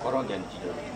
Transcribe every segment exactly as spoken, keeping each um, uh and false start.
ཁོ་རང་ཀྱང་ཅི་ཡོད།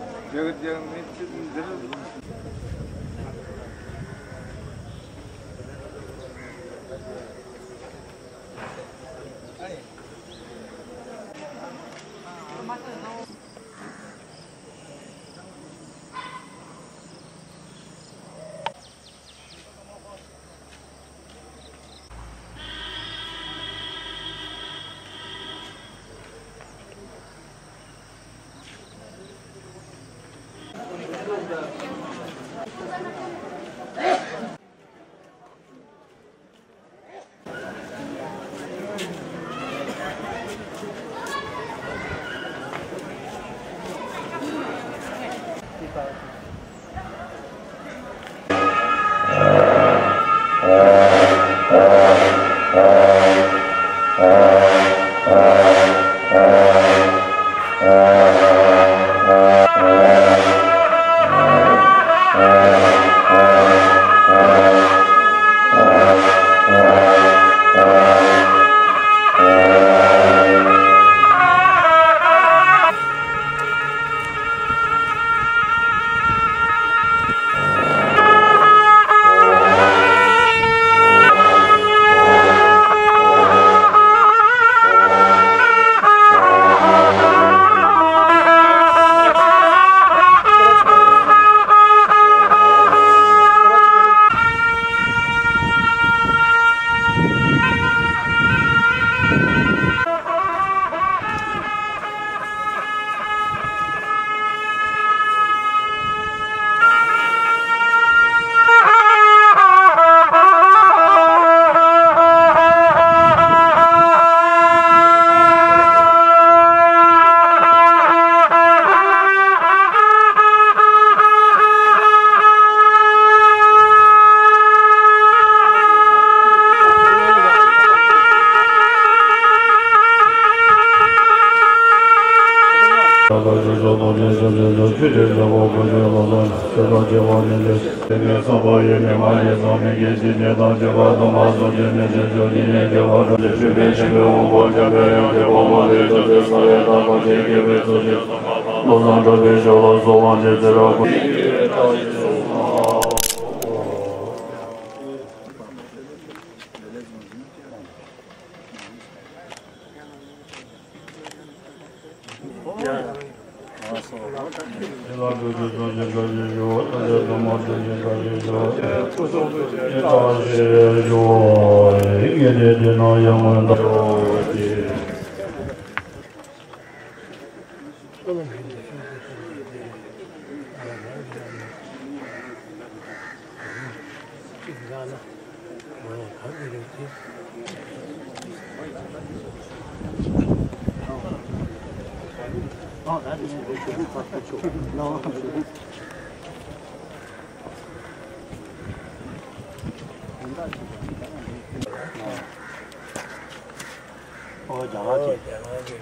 ཨོ་རྒྱ་ལགས་ཀྱི་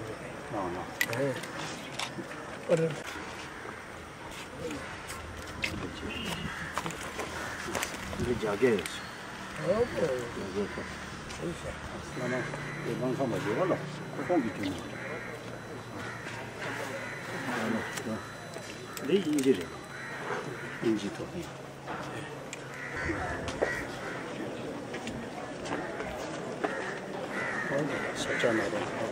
ནང་ན། འདི་རྒྱ་སྐད་རེད། ཨོ་ཨོ། རྒྱ་སྐད་ཐོག་བླ་མ་དེ་སྣང་ཁམས་པ་རེད་བ་ལ། ཁོ་ཁོང་གིས་བྲིས་ནས། འདི་དབྱིན་ཇི་རེད། དབྱིན་ཇི་ཐོག་ནས། ས་ཆ་ན་རོ།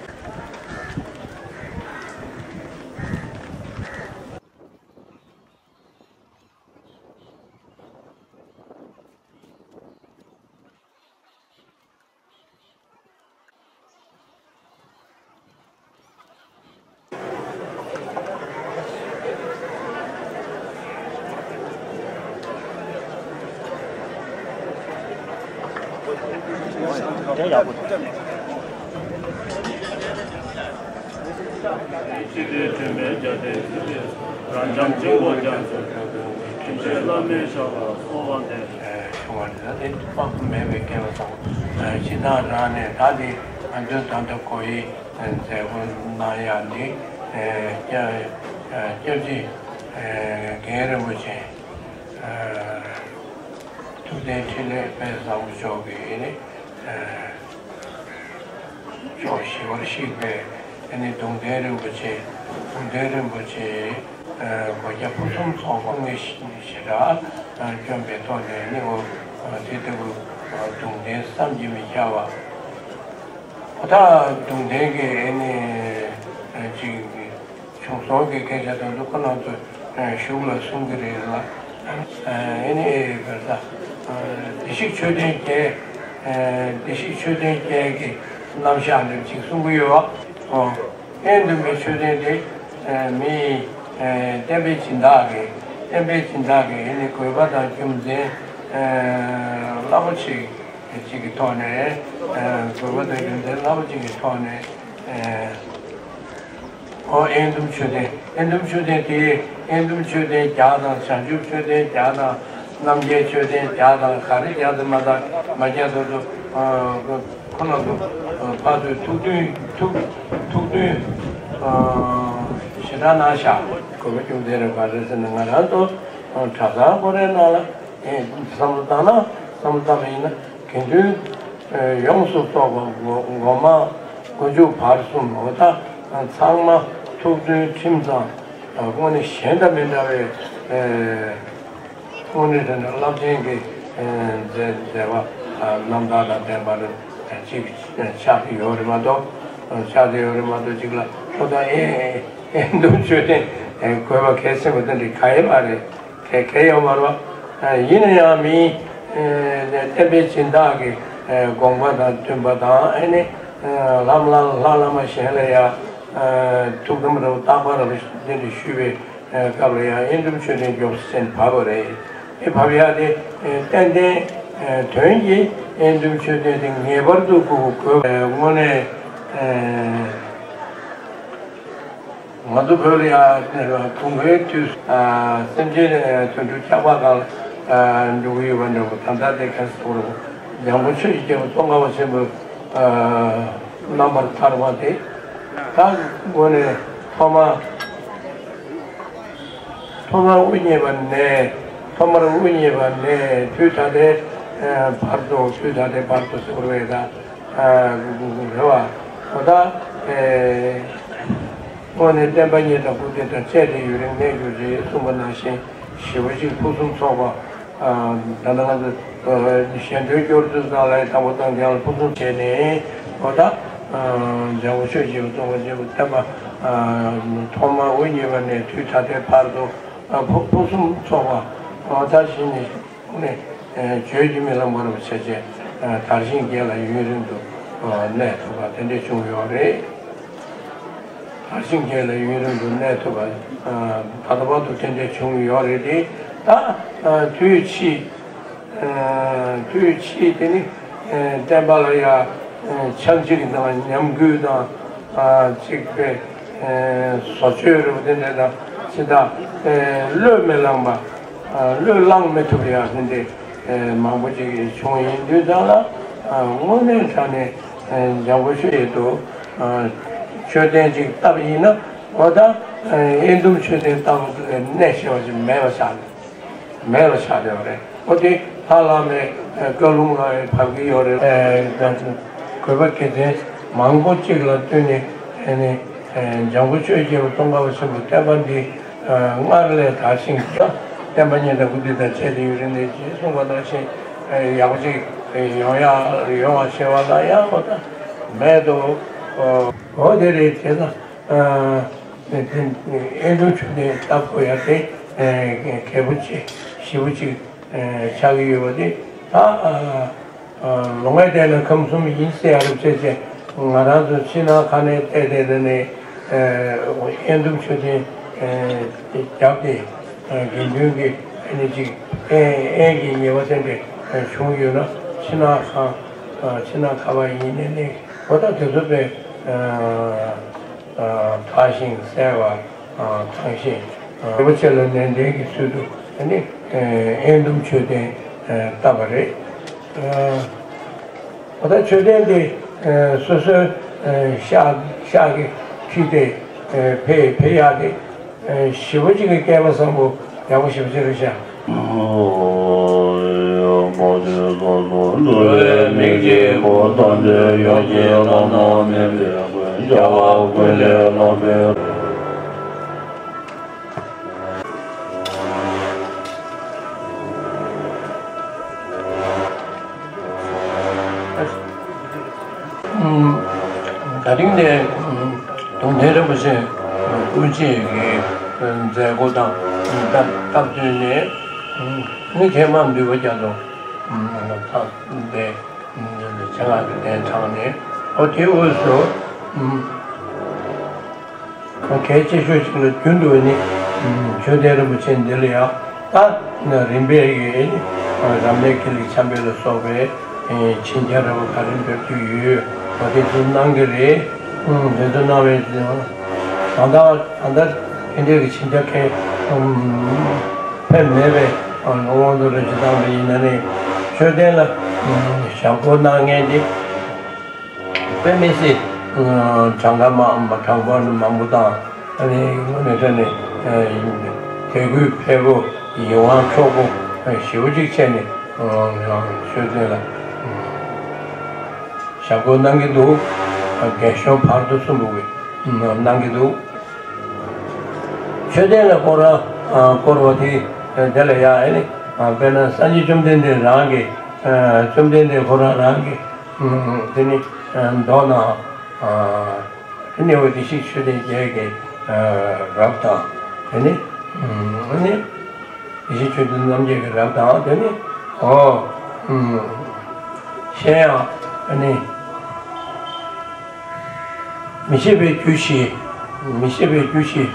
དེ་ཡག་པོ་འདུག་ཕྱི་དྲིལ་དྲི་མེད་རྒྱ་སྡེ་ཚུལ་ཁྲིམས། རབ་འབྱམས་ཆེན་པོ་རྒྱ་མཚོ་ཁྱོད། ཁྱིམ་ཆེན་བླ་མའི་ཞབས་ལ་གསོལ་བ་འདེབས། ཨེ། བྱུང་བ་རེད། ད་དེ་དཔག་ཏུ་མེད་པའི་དགེ་བ་དང་། ཨེ། ཕྱི་ཐག་རང་ནས་ད་དེ་ང་ཚོའི་ད་ལྟ་གོ་ཡི་མཛད་སྒོ་གནང་ཡག་འདི། ཨེ། སྐྱབས་ཨེ། སྐྱབས་རྗེ་ཨེ། རྒན་རིན་པོ་ཆེ། ཨེ། ཐུབ་བསྟན་འཕྲིན་ལས་དཔལ་བཟང་པོ་མཆོག་གིས་ནི། ཨེ། ཕྱོགས་བཞི་པར་གཤེགས་པའི་ དེ་ནས་གདུང་རྟེན་རིན་པོ་ཆེ། གདུང་རྟེན་རིན་པོ་ཆེ་སྒོ་བརྒྱ་ཕུན་སུམ་ཚོགས་པ་ངས་ཞེ་དྲག་བསྐྱོན་པའི་ཐོག་ནས་ནི་འོ་དེ་ལྟ་བུ་གདུང་རྟེན་བསམ་གྱིས་མི་ཁྱབ་པ། ད་གདུང་རྟེན་གྱི་ཨེ་ནི་ཅིག་བྱུང་སོང་གི་སྐད་ཆ་དང་འདུག་ཁོ་རང་ཚོ་གཞུག་ལ་གསུང་གི་རེད་ལ། ཨེ་ནི་བེར་ས་བདེ་གཤེགས་མཆོད་རྟེན་བརྒྱད། བདེ་གཤེགས་མཆོད་རྟེན་བརྒྱད་ཀྱི་རྣམ་གཞག་འདྲ་ཅིག་གསུང་གི་ཡོད། ཨེ་འདུན་པའི་མཆོད་རྟེན་དེ་མི་བསྟན་པའི་སྦྱིན་བདག་གི་བསྟན་པའི་སྦྱིན་བདག་གི་ཨེ་ནི་དགོས་པ་དང་རྒྱུ་མཚན་རླབས་པོ་ཆེ་གཅིག་གི་ཐོག་ནས། ཨ་དགོས་པ་དང་རྒྱུ་མཚན་རླབས་པོ་གཅིག་གི་ཐོག་ནས། ཨ་ཨོ་ཨེ་འདུམ་མཆོད་རྟེན། ཨེ་འདུམ་མཆོད་རྟེན་དེ་ཨེ་འདུམ་མཆོད་རྟེན་བརྒྱ་དང་། བྱང་ཆུབ་མཆོད་རྟེན་བརྒྱ་དང་། རྣམ་རྒྱལ་མཆོད་རྟེན་བརྒྱ་དང་། ག་རེ་བརྒྱ་དང་མ་དག་མ་བརྒྱ་དང་དུ། ཨ་ཁོ་ན་དུ་ཕར་ཚུར་ཐུགས་མཐུན་ཐུགས་ཐུགས་མཐུན་ཨ་ཞེ་དྲག་གནང་ཤག་དགོས་པ་རྒྱུ་མཚན་རེད་པ་རེད་ཟེར་ན། ང་རང་ཚོ་གྲྭ་ཚང་ཁོ་རའི་ནང་ལ་ཨེ་བསམ་བློ་བཏང་ན། བསམ་བློ་བཏང་བ་ཡིན་ན། དགེ་འདུན་ཡོངས་སུ་རྫོགས་པ་སྒོ་སྒོ་མང་སྒོ་མཇུག་བར་གསུམ་འོ་ད་ཚང་མ་ཐུགས་མཐུན་ཁྲིམས་གཙང་། དངོས་གནས་གཞན་དང་མི་འདྲ་བའི་དངོས་གནས་དྲང་གནས་རླབས་ཆེན་གྱི་མཛད་མཛད་པ་རྣམ་ཐར་དང་ལྡན་པ་ཅིག་ཆགས་ཀྱི་ཡོད་རེད་མ་གཏོགས། ཆགས་ཀྱི་ཡོད་རེད་མ་གཏོགས། ཅིག་ལ་ཁོ་ད་ཨེ་ཨེ་འདུམ་མཆོད་རྟེན་དགོས་པ་གལ་ཆེན་པོ་དེ་འདྲ་གང་ཡོད་མ་རེད། གལ་གལ་ཡོད་མ་རེད་པ། ཡིན་ན་ཡང་མི་བསྟན་པའི་སྦྱིན་བདག་གི་དགོངས་པ་དང་མཐུན་པ་དང་། ཨེ་ནི་ལམ་ལ་ལྷ་བླ་མ་གཞན་ལ་ཡང་ཐུགས་དམ་རབ་རྟག་པ་རབ་འདི་འདྲ་ཞུས་པའི་སྐབས་ལ་ཡང་ཨེ་འདུམ་མཆོད་རྟེན་མགྱོགས་སུ་ཕྱིན་བབས་པ་རེད། ཨེ་བབས་ཡག་དེ་ཏན་ཏན་དོན་གྱིས་ཨེ་འདུམ་མཆོད་རྟེན་དེ་ངེས་པར་དུ་དགོས་དགོས་པའི་དངོས་གནས། ང་ཚོ་བོད་ལ་ཡང་དགོང་མོའི་དུས་སུ་སེམས་ཅན་དོན་གྲུབ་ཆགས་པ་གང་འགྲོ་གི་ཡོད་པ་འདྲ་པོ། ད་ལྟ་དེ་ག་རེ་ཟེར་དགོས་རེད། འཇམ་མགོན་ཆོས་ཀྱི་རྒྱལ་པོ་ཙོང་ཁ་པ་ཆེན་པོའི་རྣམ་པར་ཐར་པ་དེ། ད་དངོས་གནས་ཐོག་མ་ཐོག་མར་དབུ་བརྙེས་པ་ནས། ཐོག་མར་དབུ་བརྙེས་པ་ནས་དུས་ད་ལྟའི་བར་དུ། དུས་ད་ལྟའི་བར་དུ་ཟེར་བ་རེད་ད། རེད་བ། འོ་ད་དངོས་གནས་བསྟན་པ་རྙེད་དང་སྐུ་ཚེ་དང་བཅས་ཏེ་ཡུན་རིང་གནས་གྱུར་ཅིག་གསུངས་པ་ནང་བཞིན། ཞེ་པོ་ཅིག་ཕུན་སུམ་ཚོགས་པ། ད་ལྟ་ང་ཚོ་ཞལ་འདོན་སྐྱོར་དུས་ཙམ་ལ་དང་པོ་དང་རྒྱང་ལ་ཕུན་སུམ་བྱས་ནས། འོ་ད་འཇམ་མགོན་ཆོས་ཀྱི་རྒྱལ་པོ་ཙོང་ཁ་པ་ཆེན་པོ་བསྟན་པ་ཐོག་མར་དབུ་བརྙེས་པ་ནས་དུས་ད་ལྟའི་བར་དུ་ཕུ་ཕུན་སུམ་ཚོགས་པ། འོ་ད་གཞི་ནས། ནས་བརྗོད་ཀྱིས་མི་ལང་བར་བྱས་བྱས། དར་ཞིང་རྒྱས་ལ་ཡུན་རིང་དུ་གནས་ཐུབ་པ་དེ་འདྲ་བྱུང་ཡོད་རེད། དར་ཞིང་རྒྱས་ལ་ཡུན་རིང་དུ་གནས་ཐུབ་པ་ད་ལྟ་བར་དུ་དེ་འདྲ་བྱུང་ཡོད་རེད་དེ། ད་དུས་ཕྱིས་དུས་ཕྱིས་དེ་ནི་བསྟན་པ་ལ་ཡ་ཕྱག་འཇིགས་དང་ཉམས་རྒུད་དང་གཅིག་པའི་བཟོ་བཅོས་རེད་པ། དེ་འདྲ་དང་ཕྱི་དག་བློས་མི་བླངས་པ། བློས་བླངས་མི་ཐུབ་ཡ་དེ་འདྲ་མང་པོ་ཅིག་བྱུང་ཡིན་དུས་ཙང་ལ། དངོས་གནས་དྲང་གནས་འཇམ་མགོན་ཆོས་ཀྱི་དུ་མཆོད་རྟེན་ཅིག་བཏབ་ཡིན་ན། འོ་ད་ཨེ་འདུམ་མཆོད་རྟེན་བཏབ་ལས་གནས་ཆེ་བ་ཞིག་མེད་པ་ཆགས། མེད་པ་ཆགས་བསྡད་པ་རེད། འོ་དེ་ལྷ་བླ་མའི་བཀའ་ལུང་ལ་བབས་ཀྱི་ཡོད་རེད། དགོས་པ་དགེ་མཚན་མང་པོ་ཅིག་ལ་བསྟུན་ནས། ཨེ་ནི་འཇམ་མགོན་ཆོས་ཀྱི་རྒྱལ་པོ་ཙོང་ཁ་པ་ཆེན་པོའི་བསྟན་པ་འདི་སྔར་ལས་དར་ཞིང་རྒྱས། བསྟན་པ་རྙེད་དང་སྐུ་ཚེ་དང་བཅས་ཏེ་ཡུན་རིང་གནས་ཤིག་གསུངས་པ་ནང་བཞིན་ཡག་པོ་ཅིག་ཡོང་ཡ་ཡོང་བ་ཞེས་པ་ལ་ཡང་འོ་ད་མེད་དོ། འོ་དེ་རེད། བྱས་ཙང་ཨེ་འདུམ་མཆོད་རྟེན་བཏབ་དགོས་ཡ་དེ་གལ་པོ་ཆེ་ཞེ་པོ་ཅིག་ཆགས་ཀྱི་ཡོད་པ་དེ་ད། ལོ་ལྔའི་དེ་ལ་ཁམས་གསུམ་ཡིན་ཟེར་ཡ་རེད་བྱས་བྱས། ང་རང་ཚོ་ཕྱི་ནང་ཁ་ནས་བལྟས་བལྟས་ནས་ཨེ་འདུམ་མཆོད་རྟེན་བརྒྱབ་སྟེ། དགེ་འདུན་གྱི་ཨེ་ནི་ཅིག་ཨེ་ཨེ་གི་ཉེས་པ་དེ་འདྲ་བྱུང་ཡོད་ན། ཕྱི་ནང་ཁ་ཕྱི་ནང་ཁ་བ་ཡིན་ནས་ནི་འོ་ད་དེ་ཚོ་དཔེ་དག་ཞིང་གསལ་བ་དྭངས་ཤིང་རིན་པོ་ཆེ་ལ་ནན་ཏན་གྱི་ཚུལ་དུ་ཨེ་ནི་ཨེ་འདུམ་མཆོད་རྟེན་བཏབ་པ་རེད། ད་ལྟ་མཆོད་རྟེན་དེ་སོ་སོའི་ཤག་ཤག་གི་ཁྲི་དེ་ཕེ་ཕེ་ཡག་དེ་ཞེ་པོ་ཅིག་གི་སྐལ་བ་བཟང་པོ་ཡག་པོ་ཞེ་པོ་ཅིག་རེད་ཤག་བྱ་བ་ཀུན་ལས་ལོག་པའི། ད་རིང་ནས་གདུང་རྟེན་རིན་པོ་ཆེ་དབུ་འབྱེད་ཀྱི་མཛད་སྒོ་དང་སྟབས་བསྟུན་ནས་མི་ཁེ་མ་འདུས་པ་རྒྱ་མཚོ་ཕབ་པའི་ཆེད་མངགས་ཀྱི་གདན་དྲངས་ནས། ཨོ་དེའི་དབུས་སུ་གལ་ཆེ་ཤོས་ཤིག་ལ་རྒྱུན་དུ་ནི་མཆོད་རྟེན་རིན་པོ་ཆེ་འདི་ལ་ཡང་ད་རིམ་པས་ཀྱི་རབ་གནས་ཀྱི་ལེགས་འཆམ་པའི་ལ་སོགས་པའི་ཆིན་རྒྱ་ར་བ་ག་རེ་འབེབས་ཀྱི་ཡོད། ཨོ་དེ་ཚོ་གནང་གི་རེད། དེ་ཚོ་གནང་བའི་ད་ལྟ་ད་ལྟ་དེ་འདྲའི་གི་ཆིན་རྒྱ་ཁའི་ཕེབས་མེད་པའི་དབང་དུ་ར་ཅིག་བཏང་བ་ཡིན་ན་ནི་མཆོད་རྟེན་ལ་ཞབས་སྐོར་གནང་མཁན་དེ་དཔེ་མི་སྲིད་གྲངས་ཀ་མ་གྲངས་འབོར་མང་པོ་དང་ཨ་ནི་དངོས་གནས་དྲང་གནས་དད་གུས་འཕེར་པོ་ཡིད་དབང་འཕྲོག་པོ་ཞེ་པོ་ཅིག་བྱས་ནས་མཆོད་རྟེན་ལ་ཞབས་སྐོར་གནང་གི་འདུག་རྒན་གཞོན་བར་དུ་གསུམ་པོ་གིས་གནང་གི་འདུག་མཆོད་རྟེན་ལ་སྐོར་ར་སྐོར་བ་དེ་དེ་ལ་ཡ་ཨེ་ནི་དཔེར་ན་སངས་རྒྱས་བཅོམ་ལྡན་འདས་རང་གི་བཅོམ་ལྡན་འདས་ཁོ་རང་རང་གི་དེ་ནི་མདོ་ན་དེ་ནི་འོ་བདེ་གཤེགས་མཆོད་རྟེན་བརྒྱད་ཀྱི་རབ་དང་དེ་ནི་ཨེ་ནི། ཡེ་ཤེས་མཆོད་རྟེན་རྣམ་བརྒྱད་ཀྱི་རབ་དང་དེ་ནི་ཨོ། གཞན་ཡང་ཨ་ནི་མི་ཤེས་པའི་རྒྱུ་ཞིག་མི་ཤེས་པའི་རྒྱུ་ཞིག་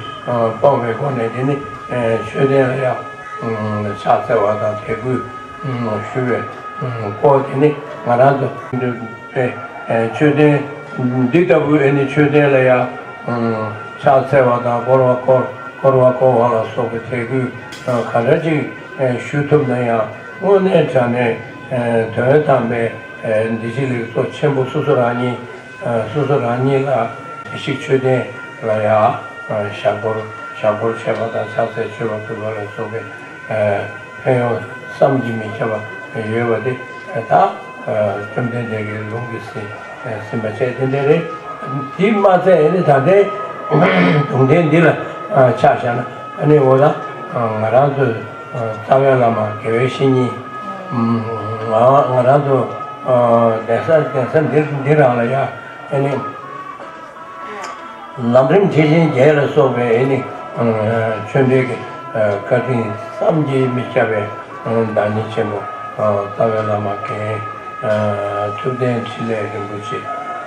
སྤོང་བའི་སྒོ་ནས་དེ་ནི་མཆོད་རྟེན་ལ་ཡང་ཕྱག་འཚལ་བ་དང་དད་གུས་ཞུ་བའི་སྐོར་དེ་ནི་ང་རང་ཚོ་པའི་མཆོད་རྟེན་འདི་ལྟ་བུའི་ཨ་ནི་མཆོད་རྟེན་ལ་ཡང་ཕྱག་འཚལ་བ་དང་བསྐོར་བ་བསྐོར་བསྐོར་བ་བསྐོར་བ་ལ་སོགས་པའི་དད་གུས་ག་འདྲ་ཅིག་ཞུ་ཐུབ་ན་ཡང་དངོས་གནས་དྲང་གནས་དོན་དམ་པའི་བདེ་སྐྱིད་ལེགས་ཚོགས་ཆེན་པོ་སོ་སོ་རང་ཉིད་སོ་སོ་རང་ཉིད་ལ་བདེ་གཤེགས་མཆོད་རྟེན་ལ་ཡང་ཞབས་སྐོར་ཞབས་སྐོར་བྱེད་པ་དང་ཕྱག་འཚལ་མཆོད་པ་ཕུལ་བ་ལ་སོགས་པའི་ཕན་ཡོན་བསམ་གྱིས་མི་ཁྱབ་པ་ཡོད་པ་དེ་ད་བཅོམ་ལྡན་འདས་ཀྱི་ལུང་གིས་ཟིན་ཟིན་པ་བཅས་དེ་འདྲ་རེད། དེ་མ་ཚད་ཨ་ནི་ད་ལྟའི་གདུང་རྟེན་འདི་ལ་ཆ་བཞག་ན་ཨ་ནི་འོ་ད་ང་རང་ཚོའི་རྩ་བའི་བླ་མ་དགེ་བའི་བཤེས་གཉེན་ང་ང་རང་ཚོ་གདན་ས་གདན་ས་འདི་འདི་རང་ལ་ཡ་ཨ་ནི། ལམ་རིམ་ཐེག་ཆེན་བརྒྱད་ལ་སོགས་པའི་ཨེ་ནི། ཆོས་འབྲེལ་གྱི་བཀའ་དྲིན་བསམ་གྱིས་མི་ཁྱབ་པའི་བདག་ཉིད་ཆེན་པོ་རྩ་བའི་བླ་མ་མཁན་ཐུབ་བསྟན་འཕྲིན་ལས་རིན་པོ་ཆེ་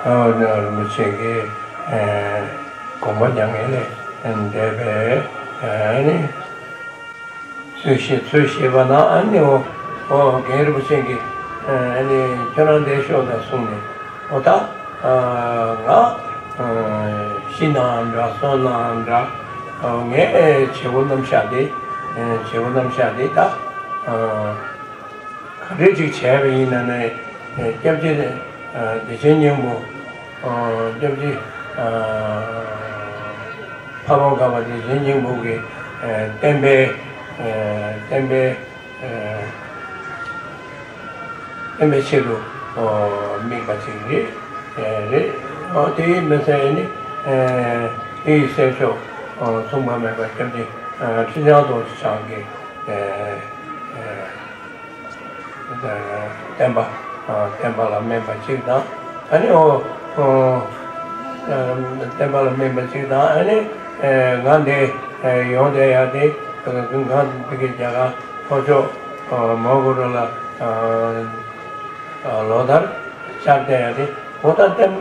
རིན་པོ་ཆེ་གི་དགོངས་པ་མྱ་ངན་ལས་འདས་པའི་ཨེ་ནི། ཚུལ་ཤེས་ཚུལ་ཤེས་པ་ན་ཨ་ནི་འོ་འོ་རྒན་རིན་པོ་ཆེ་གིས་ཨ་ནི་ཁྱོད་རང་འདིར་ཤོག་དང་གསུངས་ནས་འོ་ད་ང་ཤི་ནའང་འདྲ་གསོན་ནའང་འདྲ་ངའི་བྱེད་པོ་རྣམ་གཞག་དེ་བྱེད་པོ་རྣམ་གཞག་དེ་ད། ག་འདྲས་ཅིག་བྱས་པ་ཡིན་ན་ནི་སྐྱབས་རྗེ་བདེ་ཆེན་སྙིང་པོ་སྐྱབས་རྗེ་འཕགས་པ་མགར་བ་བདེ་ཆེན་སྙིང་པོ་གི་བསྟན་པའི་བསྟན་པའི་བསྟན་པའི་ཆེད་དུ་དམིགས་པ་ཅིག་རེད་རེད། དེ་མི་ཚད་ནི་དེའི་སྲས་མཆོག་མཚུངས་པ་མེད་པ་སྐྱབས་རྗེ་ཁྲི་བྱང་རྡོ་རྗེ་འཆང་གི་བསྟན་པ་བསྟན་པ་ལ་སྨན་པ་གཅིག་དང་ཨ་ནི་འོ་བསྟན་པ་ལ་སྨན་པ་གཅིག་དང་ཨ་ནི་ང་འདི་ཡོང་བསྡད་ཡག་དེ་ང་འདི་གི་རྒྱ་གར་ལྷོ་ཕྱོགས་མོན་གྷོ་རུ་ལ་ལོ་ལྟར་བཅར་བསྡད་ཡག་དེ། འོ་ད་བསྟན་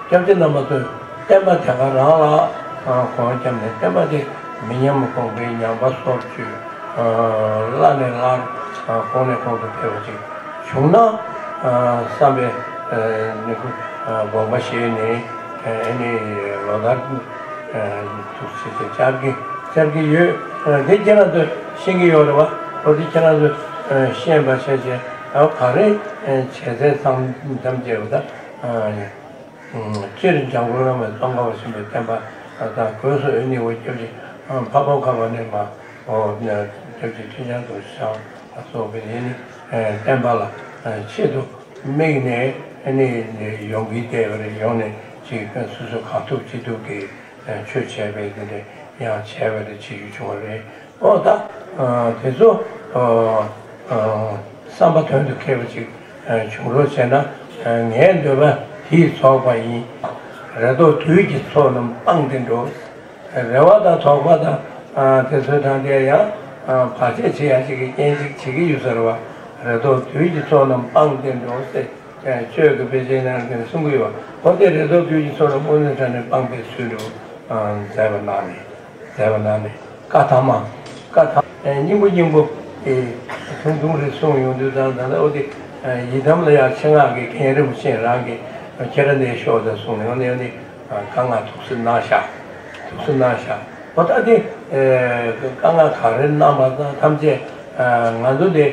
སྐྱབས་རྗེ་རྣམ་པ་ཚོས་བསྟན་པ་དེ་ག་རང་ལ་སྒོ་བརྒྱབ་ནས་བསྟན་པ་དེ་མི་ཉམས་གོང་འཕེལ་ཉམས་པ་སོར་ཆུད་སླར་ནས་སླར་གོང་ནས་གོང་དུ་འཕེལ་བ་ཅིག་བྱུང་ན་བསམ་པའི་ནི་དགོངས་པ་བཞེས་ནས་ཨ་ནི་ལོ་ལྟར་ཐུགས་རྗེ་ཆེ་བཅར་གྱི་བཅར་གྱི་ཡོད། དེ་ཁྱེད་རང་ཚོས་ཤེས་ཀྱི་ཡོད་རེད་བ། འོ་དེ་ཁྱེད་རང་ཚོས་ཤེས་པ་བྱས་བྱས་ག་རེ་བྱས་ཚད་ཚང་ཙམ་བྱས་པ་ད། སྤྱིར་འཇམ་མགོན་བླ་མའི་ཙོང་ཁ་པ་ཆེན་པོའི་བསྟན་པ་དང་སྒོས་སུ་ཨེ་ནི་འོ་སྐྱབས་རྗེ་འཕགས་པ་མགར་བ་ནས་མར་འོ་སྐྱབས་རྗེ་ཁྲི་བྱང་རྡོ་རྗེ་འཆང་ལ་སོགས་པའི་ཨེ་ནི་བསྟན་པ་ལ་ཆེད་དུ་དམིགས་ནས་ཨེ་ནི་ཡོང་གི་བསྡད་པ་རེད། ཡོང་ནས་ ཅིག་སོ་སོ་གང་ཐུབ་ཅི་ཐུབ་ཀྱིས་ཆོས་བྱས་པའི་དེ་འདྲ་ཡང་བྱས་པ་རེད། བྱེད་རྒྱུ་བྱུང་བ་རེད། ཨོ་ད་དེ་ཚོ་བསམ་པ་དོན་དུ་འཁེལ་བ་ཅིག་བྱུང་རོགས་བྱས་ན། ངའི་འདོད་པ་དེས་རྫོགས་པ་ཡིན། རེ་དོགས་དུས་ཀྱི་ཚོགས་རྣམས་སྤངས་ཏེ་འགྲོ། རེ་བ་དང་དོགས་པ་དང་དེ་ཚོའི་དང་དེ་ཡང་བར་ཆད་བྱེད་ཡ་ཅིག་གི་རྐྱེན་ཅིག་བྱེད་ཀྱི་ཡོད་ས་རེད་བ། རེ་དོགས་དུས་ཀྱི་ཚོགས་རྣམས་སྤངས་ཏེ་འགྲོ་ཟེར། ཆོས་ཀྱི་དཔེ་ཆའི་ནང་དེ་གསུང་གི་ཡོད་པ། འོ་དེ་རེ་དོགས་དུས་ཀྱི་ཚོགས་རྣམས་དངོས་གནས་དྲང་གནས་སྤངས་པའི་ཚུལ་དུ་མཛད་པ་གནང་ནས་མཛད་པ་གནང་ནས་བཀའ་ཐ་མ་བཀའ་ཐ་མ་སྙིང་པོ་སྙིང་པོ་དེ་ཐུང་ཐུང་རེ་གསུངས་ཡོང་དུས་ཙང་ད་ལྟ་འོ་དེ་ཡི་དམ་ལ་ཡང་ཆེད་མངགས་ཀྱི་རྒན་རིན་པོ་ཆེ་རང་གིས་ཁྱེད་རང་འདིར་ཤོག་ཟེར་གསུངས་ནས། འོ་ནས་འོ་ནས་བཀའ་མངགས་ཐུགས་གསོ་གནང་ཤག་ཐུགས་གསོ་གནང་ཤག་འོ་ད་དེ་བཀའ་མངགས་ག་རེ་གནང་བ་དང་ཐམས་ཅད་ང་ཚོ་དེ།